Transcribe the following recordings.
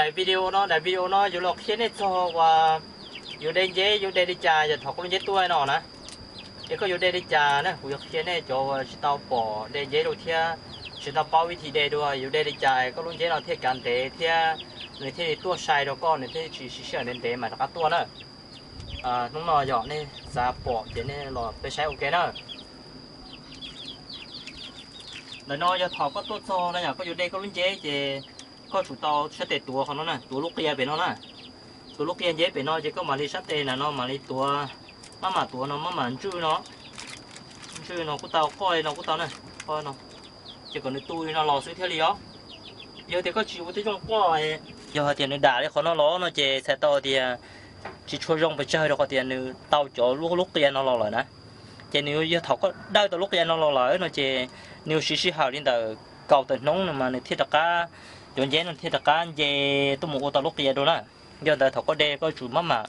Daim video no, daim video no yuav los qhia nej txog uas yuav de nceb, yuav de li cas yog thaum koj lub nceb tuaj no na. Es koj yuav de li cas na, kuv yuav qhia nej cov uas tsis tau pom de nceb dua thiab tsis tau paub vib thi de dua, yuav de li cas koj lub nceb no thiaj kav ntev thiab nws thiaj li tuaj sai rau koj, nws thiaj tsis siv sij hawm ntev ntev mas rov qab tuaj na. Hnub no yog nej xav pom ces nej los peb saib ua ke na. Ntawm no yog thaum koj tuaj txog no yom, koj yuav de koj lub nceb ces koj tsum tau sab tes tuav qhov no na, tuav lub qia pem no na. Tuav lub qia nceb pem no ces koj mam li sab tes na no mam li tuav, maj mam tuav no maj mam ntswj no. Ntswj no kuj tau, qoj no kuj tau na, qoj no. Ces kom nws tu li no los xwb thiaj li os. Yog tias koj tsis ua tib zoo qoj, yog hais tias nws dam li qhov no los no ces txhais tau tias tsis tshua zoo pes tsawg rau qhov tias nws tau cov lub qia no los lawm na. Ces nws yog thaum koj dawj tau lub qia no los lawm no ces nws yuav siv sij hawm li ntawm kaum tawm hnub no mas nws thiaj rov qab, cov nceb no thiaj rov qab nce tuaj mus ua tau lub qia dua na. Yog ntawd thaum koj de koj tsum maj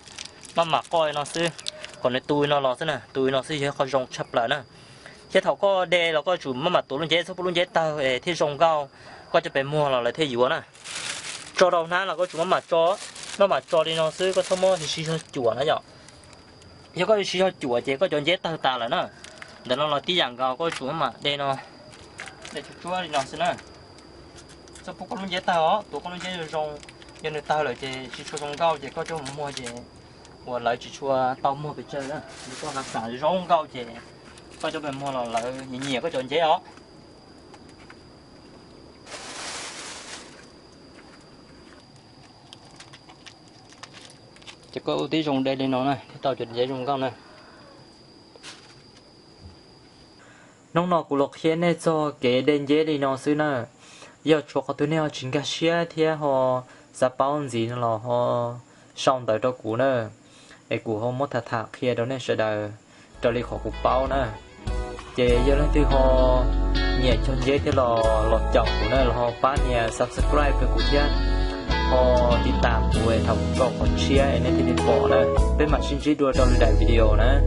mam qoj no xwb, kom nws tu li no los xwb na, tu li no xwb yog qhov zoo tshaj plaws na. Thiab thaum koj de los koj tsum maj mam tuav lub nceb, txhob pub lub nceb tawg es thiaj zoo nkauj, koj cov pes muag los lawv thiaj yuav na. Tso rau hnab los koj tsum maj mam tso, maj mam tso li no xwb, koj txhob muab siv zog cuam na yom. Yog koj siv zog cuam ces koj cov nceb tawg tas lawm na. Ntawm no los tib yam nkaus, koj tsum maj mam de no, de tsuag tsuag li no xwb na. Txhob pub koj lub nceb tawg os, tuav koj lub nceb zoo zoo. Yog nws tawg lawm ces tsis tshua zoo nkauj ces koj cov pes muag ces uas lawv tsis tshua tau muag pes tsawg na. Yog koj hav xam zoo nkauj ces koj cov pes muag los lawv nyiam nyiam koj cov nceb os. Ces koj ua tib zoo de li no na thiaj tau cov nceb zoo nkauj na. Hnub no kuv los qhia nej txog kev de nceb li no xwb na. Yog tshuav qhov twg nej ho tsis nkag siab thiab ho xav paub ntxiv no los ho sau ntawv rau kuv na, es kuv ho muab tham tham qhia rau nej sawv daws raws li qhov kuv paub na. Ces yog leej twg ho nyiam cog nceb thiab los los caum kuv na, los ho pab nias subscribe rau kuv thiab, ho tiv tam kuv es thaum kuv tso qhov tshiab es nej thiaj li pom na. Peb mam sib ntsib dua rau lwm daim video na.